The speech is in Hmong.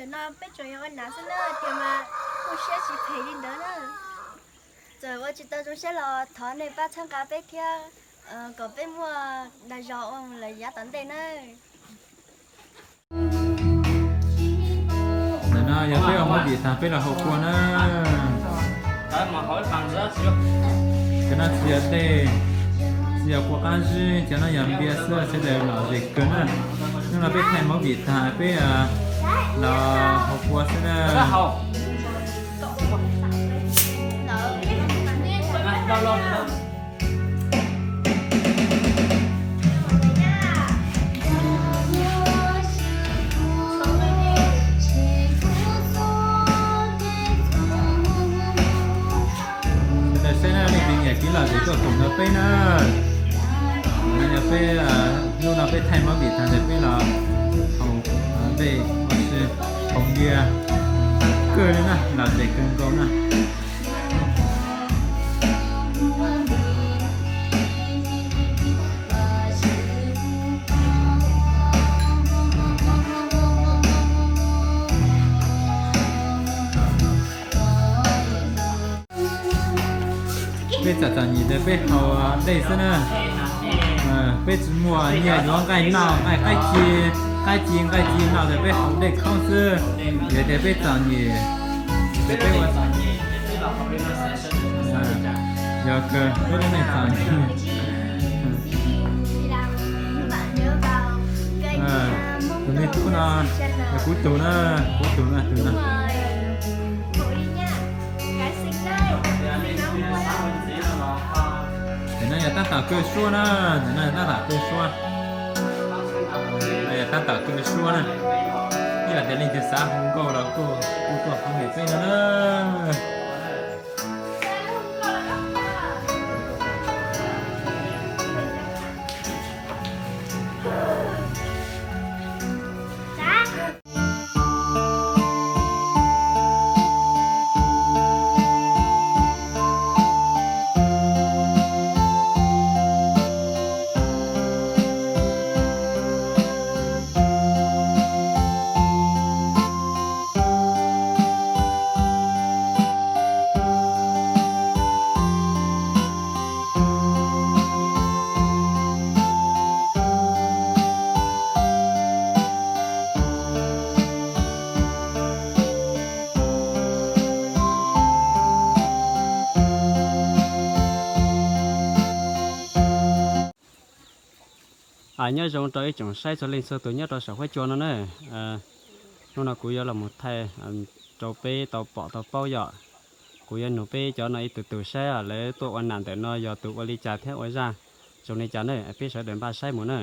Ntawm no peb tsuas yog ua nam xwb na, tias mas kuj siab tsis phem li ntawd na. Txawm ua tsis tau zoo siab los thov nej pab txhawb nqa peb thiab, kom peb muaj dag zog ua lawm yav tom ntej na. Ntawm no yog peb ua movie tag peb los haus kua na. Cov no tsis yog dej, tsis yog kua qab zib, cov no yog npias xwb, sawv daws lom zem kawg na. Hnub no peb thaij movie tag peb los haus kua xwb na. Sawv daws saib na, leej twg nyiam kev lom zem tuaj koom nrog peb na. No yog peb, hnub no peb thaij movie tag ntawd peb los haus dej ua si, haus npias kawg li na, lom zem kawg nkaus na. Peb txom txom nyem ntawd peb haus dej xwb na. Peb tsis muaj nyiaj yuav nqaij noj, nqaij qaib ci, qaib ci nqaij ci no ntawd peb haus dej khoob xwb. Yog tias peb txom nyem, ces peb ua, yog kawg peb lub neej txom nyem. Tus me tub no, kuv tus na, kuv tus na, tus na. Ntawm no yog tab tom kaw suab na, ntawm no yog tab tom kaw suab. Tab tom kaw suab na. Ib yam tias leej twg xav hu nkauj los kuj, kuj tuaj hu ntawm peb no na. Nyob zoo rau ib tsoom saib txhua leej txhua tus nyob rau saum huab cua no na. Hnub no kuv yuav los mus thaij rau peb tau pom tau paub yom. Kuv yuav nug peb cov no ib tug tug saib lawv tuaj ua nam ntawm no yog tus ua li cas thiab ua zaj zoo li cas na, peb sawv daws npaj saib mus na.